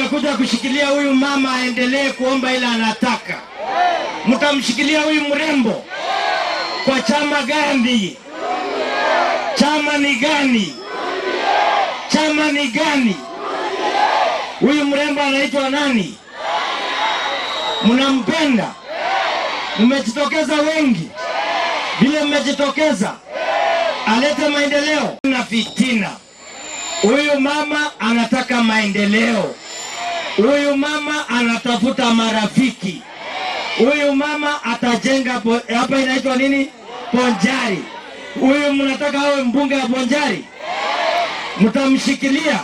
Mtakuja kushikilia huyu mama aendelee kuomba ile anataka. Mtamshikilia huyu mrembo kwa chama gani? Chama ni gani? Chama ni gani? Huyu mrembo anaitwa nani? Mnampenda? Mmejitokeza wengi vile mmejitokeza, alete maendeleo na fitina. Huyu mama anataka maendeleo. Huyu mama anatafuta marafiki. Huyu mama atajenga hapa inaitwa nini? Bonchari. Huyu mnataka awe mbunge wa Bonchari? Mtamshikilia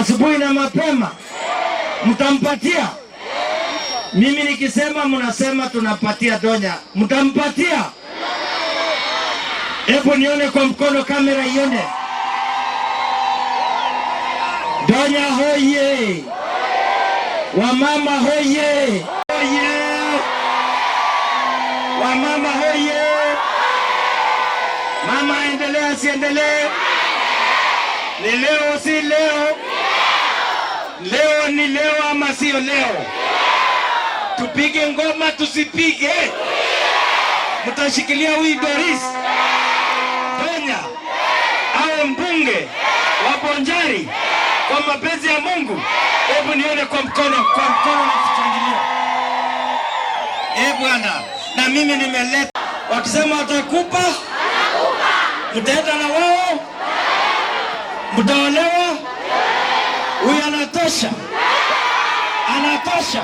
asubuhi na mapema, mtampatia? Mimi nikisema mnasema tunapatia Donya, mtampatia? Hebu nione kwa mkono, kamera ione. Donya hoye! Wamama hoye! Hoye! Wamama hoye! Mama aendelee asiendelee? Ni leo si leo? Leo ni leo ama sio leo? Tupige ngoma tusipige? Mtashikilia huyu Doris Donya awe mbunge wa Bonchari kwa mapenzi ya Mungu? Hebu nione kwa mkono, kwa mkono na kushangilia. Eh bwana, na mimi nimeleta. Wakisema watakupa, mtaenda na wao, mtaolewa. Huyu anatosha, anatosha,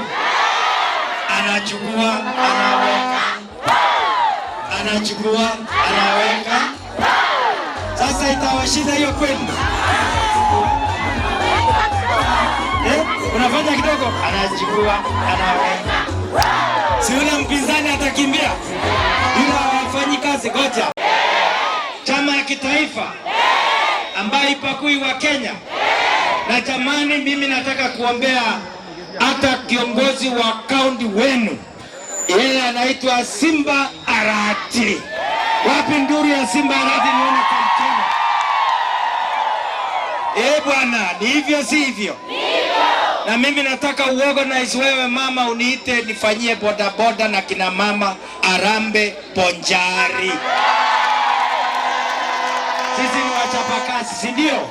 anachukua, anaweka, anachukua, anaweka. Sasa itawashinda hiyo kweli? Eh, unafanya kidogo, anachukua, anaweka. Si yule mpinzani atakimbia, yule hawafanyi kazi. Ngoja, chama ya kitaifa ambayo ipakui wa Kenya. Na jamani, mimi nataka kuombea hata kiongozi wa kaunti wenu, yeye anaitwa Simba Arati. Wapi nduru ya Simba Arati? Nione kwa mkono. Eh bwana, ni hivyo si hivyo? Na mimi nataka uorganize wewe mama, uniite nifanyie bodaboda na kina mama Harambee Bonchari. Sisi ni wachapakazi, si ndio?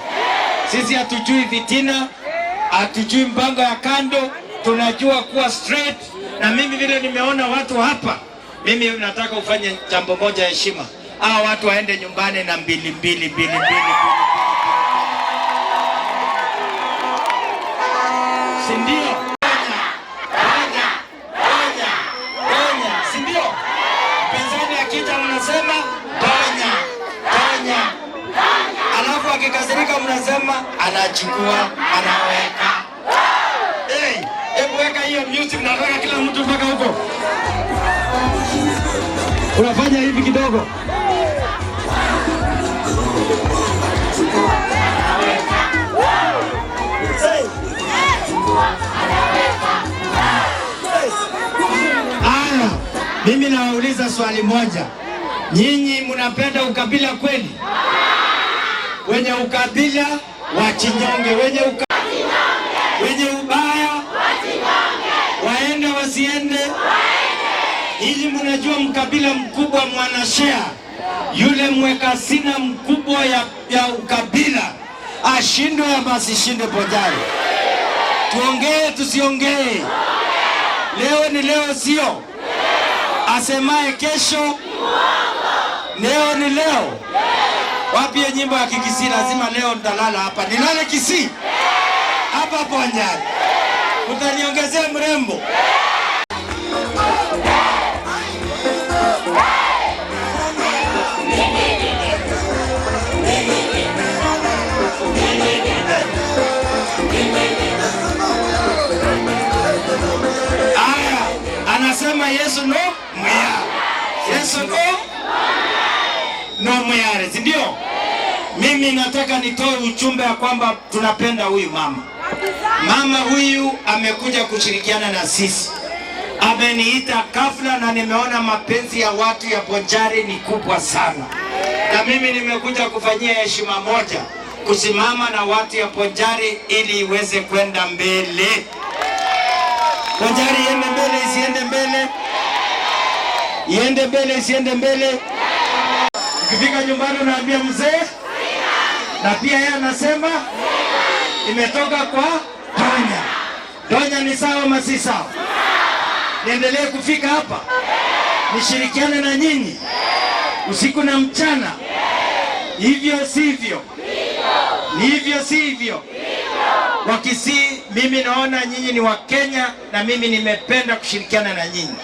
Sisi hatujui fitina, hatujui mpango ya kando, tunajua kuwa straight. Na mimi vile nimeona watu hapa, mimi nataka ufanye jambo moja heshima, hawa watu waende nyumbani na mbili mbili mbili mbili mbili, si ndio? Donya, Donya, Donya, si ndio? Mpinzani akija mnasema Donya, Donya, alafu akikasirika mnasema anachukua, anaweka. Hey, hebu weka hiyo music, nataka kila mtu mpaka huko. Unafanya hivi kidogo. Hey. Aya, mimi nawauliza swali moja. Nyinyi mnapenda ukabila kweli? Wenye ukabila wachinyonge, wenye ubaya waende wasiende? Nyinyi mnajua mkabila mkubwa mwanashea, yule mweka sina mkubwa ya ukabila ashindwe ama asishindwe Bonchari? Tuongee tusiongee? Leo ni leo, sio? Asemaye kesho leo ni leo. Wapi hiyo nyimbo ya Kikisii? Lazima leo nitalala hapa, nilale Kisii hapa Bonchari. Utaniongezea mrembo. Aya, anasema Yesu no mwya, Yesu no no mwiyare, si ndio? Mimi nataka nitoe ujumbe ya kwamba tunapenda huyu mama. Mama huyu amekuja kushirikiana na sisi, ameniita ghafla na nimeona mapenzi ya watu ya Bonchari ni kubwa sana, na mimi nimekuja kufanyia heshima moja. kusimama na watu ya Bonchari ili iweze kwenda mbele. Bonchari iende mbele, isiende mbele? Iende mbele, isiende mbele? Ukifika nyumbani unaambia mzee, na pia yeye anasema imetoka kwa Donya. Donya ni sawa ama si sawa? Niendelee kufika hapa nishirikiane na nyinyi usiku na mchana, hivyo sivyo? Ni hivyo sivyo? Wakisii, mimi naona nyinyi ni Wakenya na mimi nimependa kushirikiana na nyinyi,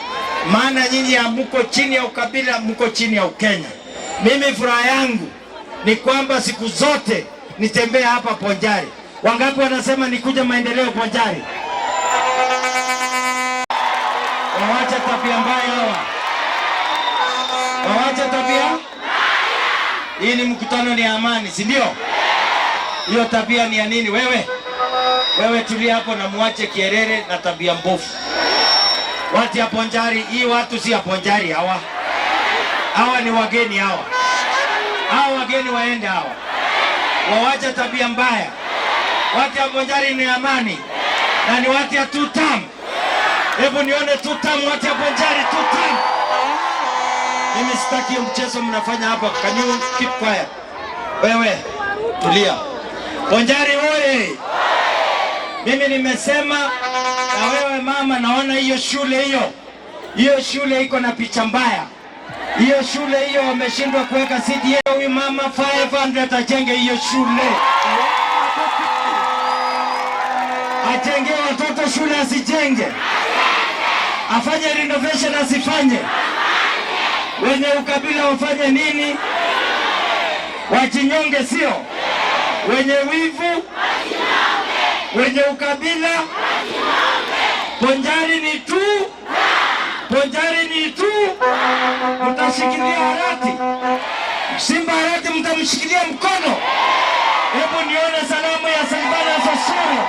maana nyinyi hamuko chini ya ukabila, mko chini ya Ukenya. Mimi furaha yangu ni kwamba siku zote nitembea hapa Bonchari. Wangapi wanasema nikuja maendeleo Bonchari? Wawache tabia mbaya hawa, wawache tabia. Hii ni mkutano, ni amani, si ndio? Hiyo tabia ni ya nini? Wewe wewe, tulia hapo na muache kierere na tabia mbovu. Watu ya Bonchari, hii watu si ya Bonchari hawa. Hawa ni wageni hawa. Hawa wageni waende hawa. Wawache tabia mbaya. Watu ya Bonchari ni amani na ni watu ya two term. Hebu nione two term, watu ya Bonchari, two term. Mimi sitaki hiyo mchezo mnafanya hapa. Can you keep quiet? Wewe tulia. Bonchari oye! Mimi nimesema na wewe mama, naona hiyo shule hiyo shule iko na picha mbaya. Hiyo shule hiyo wameshindwa kuweka CDA. Huyu mama 500 ajenge hiyo shule, ajenge watoto shule, asijenge, afanye renovation, asifanye. Wenye ukabila wafanye nini? Wajinyonge, sio? Wenye wivu, wenye ukabila. Bonchari ni tu, Bonchari ni tu. Mtashikilia Arati, Simba Arati mtamshikilia mkono. Hebu nione salamu ya Silvanus Osoro.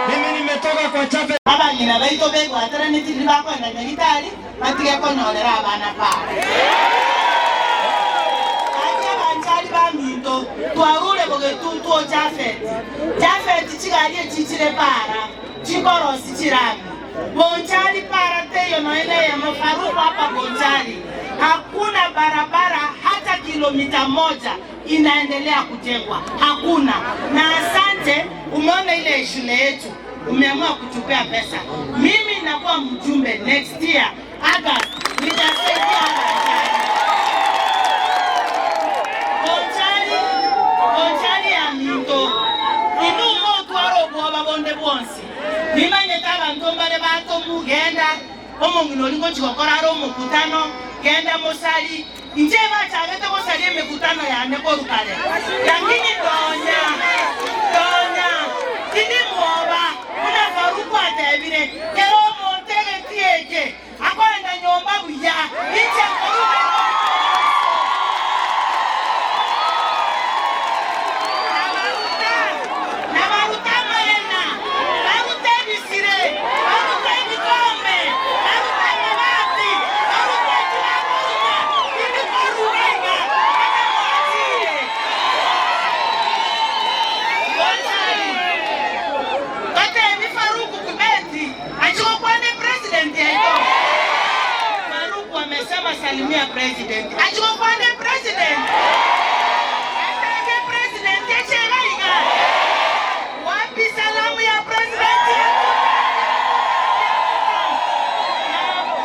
Mimi nimetoka kwa Chape. Abang'ina baito begwateranĩtiri bakwenda nyagitari batige kũnyorera abana bara ake abanchari ba minto twarure bogetuntwo Jafeti Jafeti chigari echichire para chikorosi chirami Bonchari para teyo noeneyemo Faruku hapa Bonchari hakuna barabara hata kilomita moja inaendelea kujengwa, hakuna. Na asante, umeona ile shule yetu umeamua kutupea pesa. Mimi nakuwa mjumbe next year August, nitasaidia Bonchari. Bonchari ya minto inu motwara obwoba bonde bwonsi nimanyete abantu mbare batomugenda omong'ina ori gochigokora are omokutano genda mosari nje bachagete gosaria emikutano yane korukare lakini donya donya tindi mwoba buna Faruku atebire kero omonto egetieke akoenda nyomba buya inche koruka. Nabaruta amayena, baruta ebisire, baruta ebikombe, baruta amabati, baruta ekibakoruma, ibikorubaiga, bakamwatire. Bonchari, totebi Faruku Kibeti, achikokwane president yaito. Faruku amesema salimia president. Achikokwane president. Atende president echegaiga. Wapi salamu ya president yetu?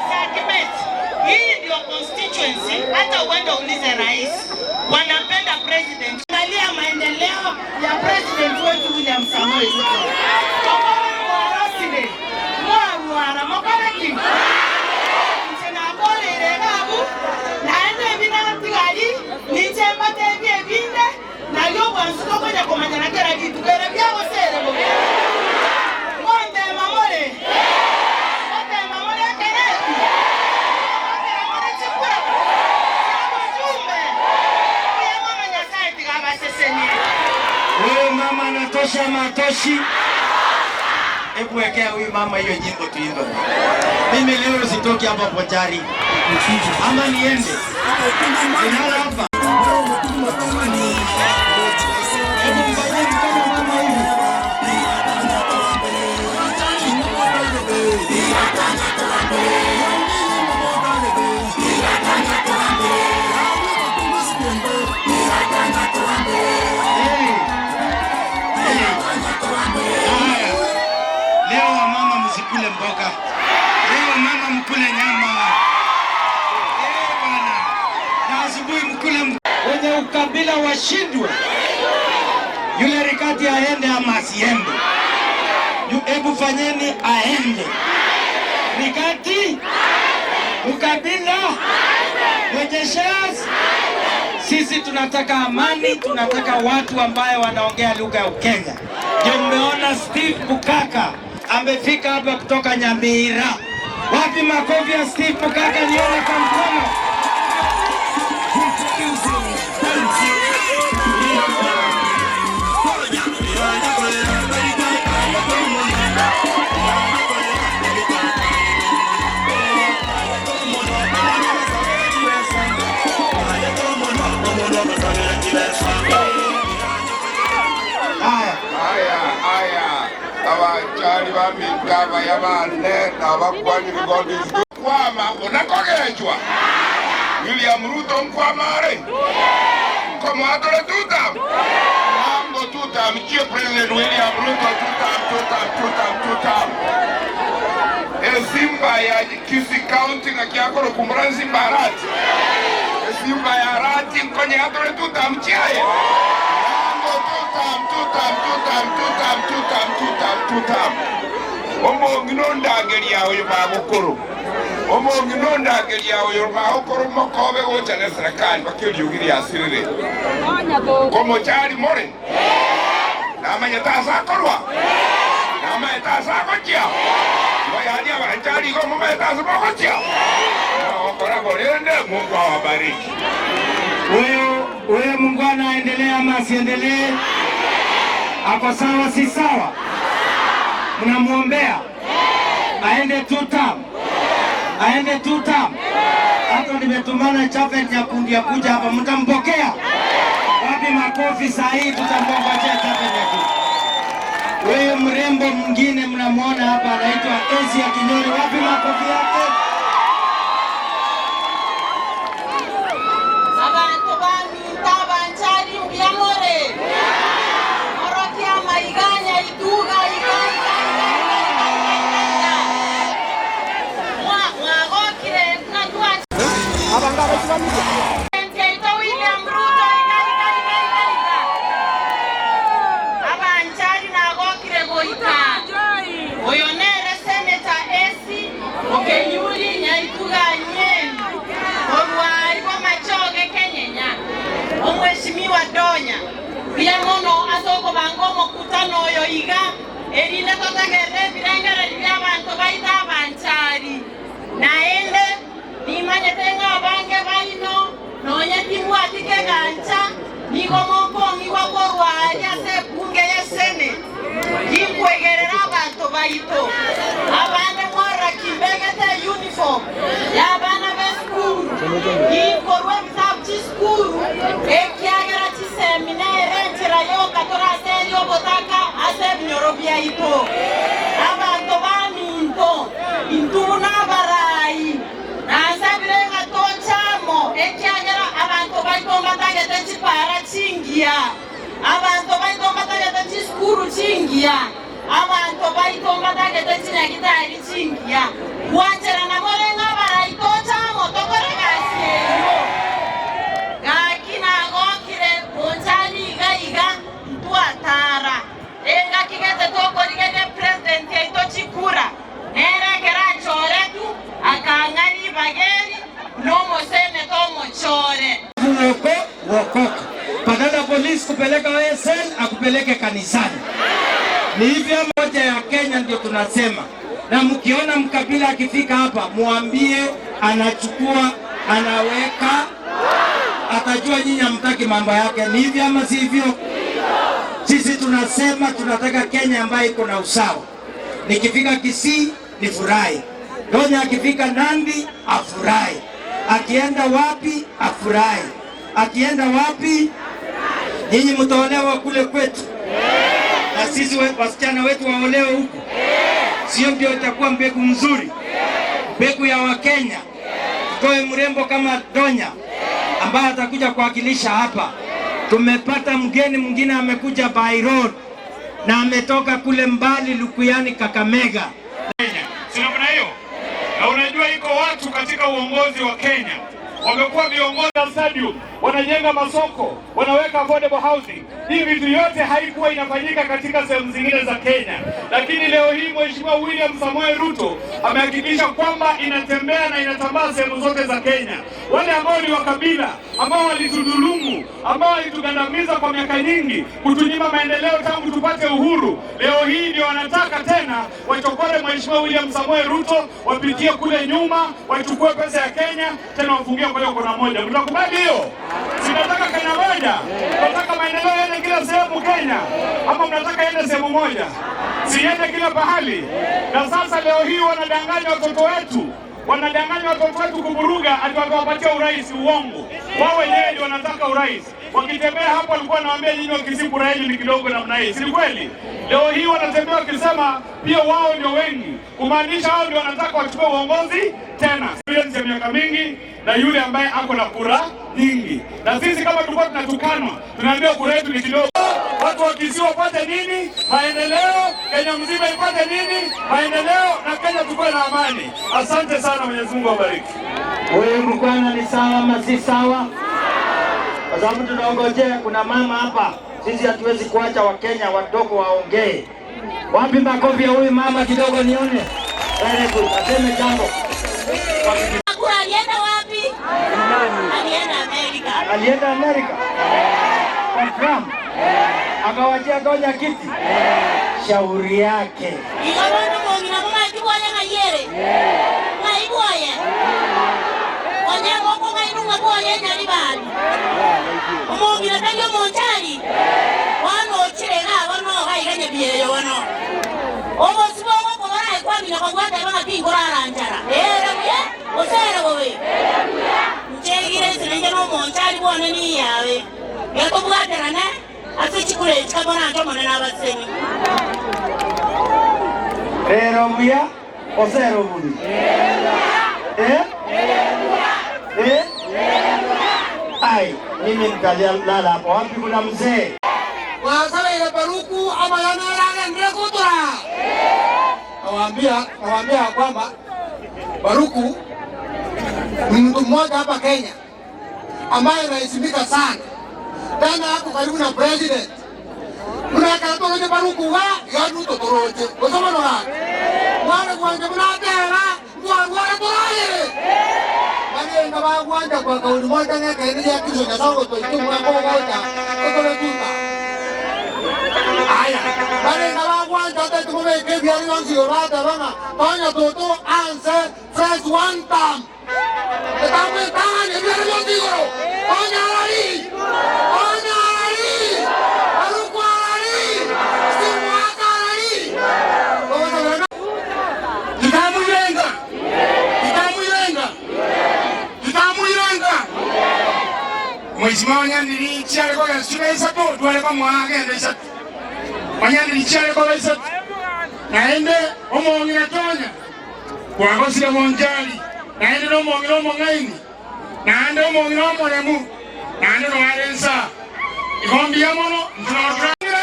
Sakibet, hii ndio constituency, hata uende ulize rais, wanapenda president. Angalia maendeleo ya president wetu William Samoei Ruto. Tokora mwarosire, mwarwara, mokora ki? Nche naborere gabu, naende ebinatigari, ninche mbatebie ebinde, nario bwansu tokonya komanyana kera gitu, kere biagosere bobe. Ngontema more. Ngontema more ekereti. Ngontema more chikura. Abajumbe. Oya mama Nyasaye tigabasesenie. Huyu mama anatosha ama hatoshi? Hebu wekea huyu mama hiyo nyimbo tuimbe. Mimi leo sitoki hapa Bonchari. Ama niende. Nilala hapa. washindwe? Yule Rikati aende ama asiende? Hebu fanyeni aende. Rikati, ukabila, mwenye shares. Sisi tunataka amani, tunataka watu ambaye wanaongea lugha ya Ukenya. Ndio mmeona Steve Bukaka amefika hapa kutoka Nyamira. Wapi makofi ya Steve Bukaka? Nione kwa mkono. Haya. Aya, aya, abachali baminto abaya bane nabakwanire God is good. Kwama unakogechwa William Ruto nkwamare nkomwatore tutam mambo tutam chie President William Ruto tutam tutam tutam tutam esimba ya Kisii County ngakiakoro kumbura nsimba arati esimba ya rati nkonye atore tutam chiaye mambo tutam tutam tutam tutam tutam tutam tutam omongi nondageria oyo bagukuru omongi nondageria oyo bagukuru mokobe gocha ne serikali bakiriugiria asirire komochari more namanyete asakorwa namanyete asagochia bayani abanchari go mumanyete asagochia okora gorende Mungu awabariki. Huyo mungwana aendelee ama asiendelee? Ako sawa si sawa? Mnamuombea aende two term, aende two term. Hata nimetumana Chafet ya kundi ya kuja hapa, mtampokea? Wapi makofi saa hii? Tutamngojea Chafet ya kundi. Huyu mrembo mwingine mnamuona hapa anaitwa Asia Kinyori, wapi makofi yake? Abantu baminto abanchari mbyamore orokia maiganya ituga iga iga iga iga iga iga iga mwagokire najua Ntiaitwa William Ruto iga iga iga iga iga abanchari nagokire goika oyo nere Senator Esi Okenyuri nyaituga nyeni orwari bwa machoge kenyenya omweshimiwa Donya bia mono asoko banga omokutano oyo iga erinde totegerere ebirengereri bia abanto baita abanchari naende nimanyete ng'a abange baino nonye timbwati kegancha nigo mokong'iwa korwari ase ebunge ya Senate ginkwegerera abanto baito abande mwarora kimbegete uniform ya abana b'esukuru ginkorwa ebitabu chisukuru ekiagera chisemina ere enchera yoka toraseria obotaka ase ebinyoro biaito abanto baminto intubu n'abarayi nansabire ng'a tochamo ekiagera abanto baito mbatagete chipara chingiya abantu baito mbatagete chisukuru chingiya abantu baito mbatagete chinyagitari chingiya gwancherana more ng'abarayi tochamo tokore gasi eyo gaki nagokire bonchani iga iga ntwatara engakigete tokorigerie president yaito chikura nerekera achoretu akang'ani bageri nomoseneta omochore Woko wokoka, badala polisi kupeleka wewe sel akupeleke kanisani. Ni hivyo moja ya Kenya ndio tunasema, na mkiona mkabila akifika hapa muambie anachukua anaweka, atajua nyinyi hamtaki mambo yake. Ni hivyo ama si hivyo? Sisi tunasema tunataka Kenya ambayo iko na usawa. Nikifika Kisii nifurahi, Donya akifika Nandi afurahi, akienda wapi afurahi, akienda wapi. Nyinyi mtaolewa kule kwetu na sisi wasichana wetu waolewe huku, sio ndio? Itakuwa mbegu mzuri, mbegu ya Wakenya. Tutoe mrembo kama Donya ambaye atakuja kuwakilisha hapa. Tumepata mgeni mwingine amekuja by road na ametoka kule mbali Lukuyani, Kakamega. Kenya. Si namna hiyo? Na unajua iko watu katika uongozi wa Kenya Wamekuwa viongozi wa stadium, wanajenga masoko, wanaweka affordable housing. Hii vitu yote haikuwa inafanyika katika sehemu zingine za Kenya, lakini leo hii Mheshimiwa William Samoei Ruto amehakikisha kwamba inatembea na inatambaa sehemu zote za Kenya. Wale ambao ni wakabila ambao walitudhulumu, ambao walitugandamiza kwa miaka nyingi, kutunyima maendeleo tangu tupate uhuru, leo hii ndio wanataka tena wachokore Mheshimiwa William Samoei Ruto, wapitie kule nyuma, wachukue pesa ya Kenya tena wafungie kwa hiyo kona moja. Mtakubali hiyo? Sinataka Kenya moja, nataka maendeleo yaende kila sehemu Kenya, ama mnataka iende sehemu moja? Siende kila pahali. Na sasa leo hii wanadanganya watoto wetu, wanadanganya watoto wetu kuburuga ati watawapatia urais. Uongo, wao wenyewe ndio wanataka urais. Wakitembea hapo walikuwa wanawaambia nyinyi Wakisii kura yenu ni kidogo namna hii, si kweli? Leo hii wanatembea wakisema pia wao ndio wengi, kumaanisha wao ndio wanataka wachukue uongozi tena. Experience ya miaka mingi na yule ambaye ako na kura nyingi. Na sisi kama tulikuwa tunatukanwa, tunaambiwa kura yetu ni kidogo. Watu wa Kisii wapate nini? Maendeleo. Kenya mzima ipate nini? Maendeleo, na Kenya tukue na amani. Asante sana, Mwenyezi Mungu awabariki. Huyu mkwana ni sawa ama si sawa? Kwa sababu tunaongojea, kuna mama hapa, sisi hatuwezi kuacha Wakenya wadogo waongee. Wapi makofi ya huyu mama kidogo nione? Very good, aseme jambo. Kura alienda wapi? Alienda Amerika. Alienda Amerika kwa Trump, akawachia Gonya kiti. Shauri yake. Ikabono mongina mung'aibwoye ng'ayere. Ng'aibwoye. Onye moko ng'ainu ng'abwoye nyaribari. Omongina tali omonchari. Wano ochire ng'a bono gaiganye bieyo bono. Obosi bogo kobara ekwamina kobwate bang'aki nkoraranchara. Era buya, osere bobe. Nchegire siringe n'omonchari bwone niyawe. Gekobwaterane ase chikure chikabona ntomone n'abasemi. Rero buya, osero bubi. Eh? Eh? Ai, mimi nitalala hapo. Wapi kuna mzee? Wasabaire Baruku ama yanarage ndekutura. Nawaambia kwamba Baruku ni mtu mmoja hapa Kenya ambaye anaheshimika sana. Tena hapo karibu na president. Mnakatoroje Baruku wa yanu totoroje. Osoma no ga. Mwana gwanje mnatera, mwana toroje. Bali ngaba gwanja kwa kauli moja ngeke ni ya Kristo nyasaye to itumwa kwa goja. Totoro tuta. Aya, bali ngaba gwanja te tumwe ke biari wansi orata banga. Tonya toto anse fresh one time. Etamu tani biari wansi goro. Tonya arari. Tonya arari. Baruku arari. Simuaka arari. Kitamuirenga. Kitamuirenga. Kitamuirenga. Mheshimiwa Wanyandiri chialeko shule isatu twaleko mwagenda isatu. Wanyandiri chialeko isatu. Naende omong'ina tonya kwagosire monjali naende nomong'ina omong'aini naende omong'ina omoremu naende noarensa ikombi ya mono ntunoturangira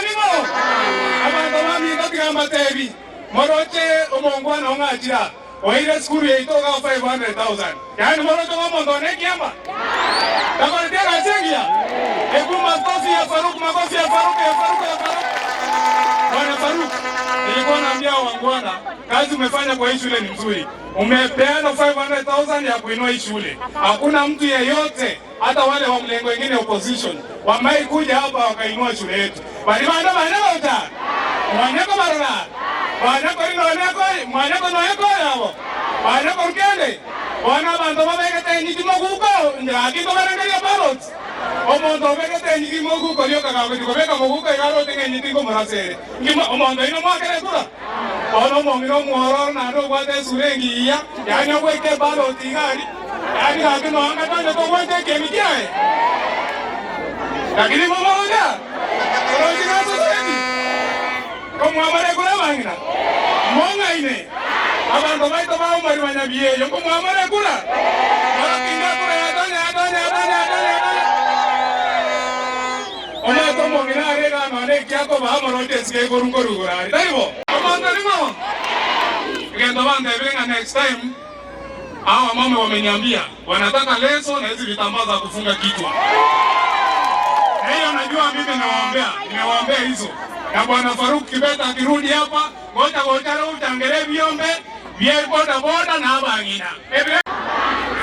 Abantu bami bagamba tebi moroche omongwana ong'achira oire skuru yaitoka 500,000 yani moroche omonto nekiamba takoretera sengia ebu makofi ya Faruk, makofi ya Faruk, ya Faruk, ya Faruk. Bwana Faruk, nilikuwa naambia wangwana kazi umefanya kwa hii shule ni nzuri. Umepeana 500,000 ya kuinua hii shule. Hakuna mtu yeyote hata wale wa mlengo wengine opposition wamai kuja hapa wakainua shule yetu. Bali bana bana bata. Mwanako barara. Mwanako rino mwanako mwanako noeko yabo. Mwanako rukende. Bwana bantu babegete nyiki moguko ndaki ko barangaria balot. Omonto obegete nyiki moguko ryo kagawe kobeka moguko igaro tenge nyiki ko murasere. Ngima omonto ino mwakere kura. Ono mongiro muororo na ndo gwate surengi iya. Yani ogweke balot igari. Yani gaki no anga tonyo ko gwate kemikiae. Lakini mmoja. Oroji na surengi. Ko mwamare kura bangina. Monga ine. Abantu baito ba umari banyabieyo ko mwamare kura. Barakinga kura ya tonya tonya tonya tonya. Ona to mongina arega mane kyako ba morote sige gorungo rugura. Taibo. Omonto nimo. Ngendo bande benga next time. Hawa mama wameniambia wanataka leso na hizi vitambaa za kufunga kichwa. Na hiyo najua mimi nawaombea, nimewaombea hizo. Na bwana Faruk Kibet akirudi hapa, ngoja ngoja utangere vyombe vya boda boda na abangina.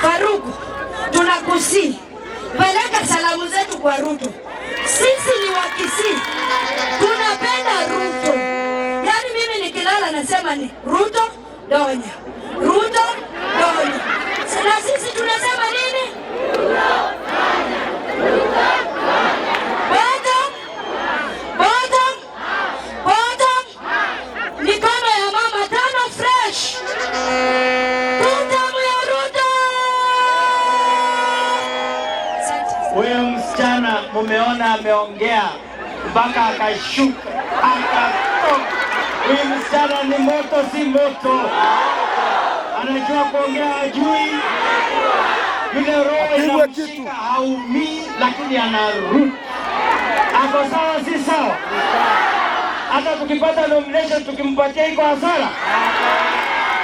Faruku, tunakusii peleka salamu zetu kwa Ruto. Sisi ni Wakisii, tunapenda Ruto. Yaani mimi nikilala nasema ni Ruto Donya, Ruto Donya. Na sisi tunasema nini? Bottom, bottom, bottom. Mikono ya mama tano fresh. Tutamu ya Ruto. Asante. Huyu msichana mumeona ameongea mpaka akashuka akatoka. Huyu msichana ni moto, si moto? Anajua kuongea, ajui yule roho inamshika, haumii, lakini anarudi. Ako sawa, si sawa? Hata tukipata nomination tukimpatia iko hasara,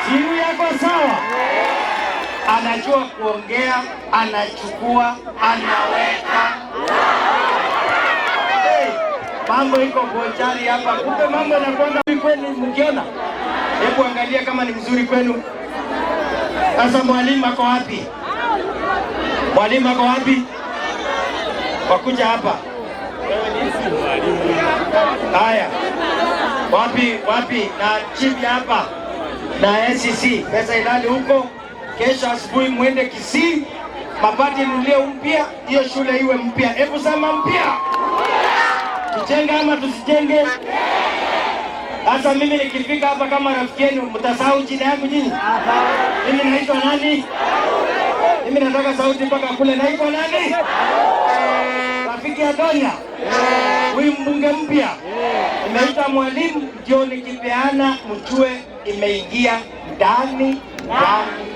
si huyu ako sawa? Anajua kuongea, anachukua, anaweka. Hey, mambo iko Bonchari hapa, kumbe mambo yanakwenda kweli. Mkiona, hebu angalia kama ni mzuri kwenu. Sasa mwalimu ako wapi? Mwalimu ako wapi? Wakuja hapa. Haya, wapi wapi? Na chief hapa na NCC, pesa ilali huko. Kesho asubuhi mwende Kisii, mabati nunulie mpya, hiyo shule iwe mpya. Hebu sema mpya, tujenge ama tusijenge? Sasa mimi nikifika hapa kama rafiki yenu, mtasahau jina yangu nyinyi? Mimi naitwa nani? Mimi nataka sauti mpaka kule. Naitwa nani? Rafiki ya Donya, huyu mbunge mpya imeita mwalimu, ndio nikipeana mjue imeingia ndani ndani.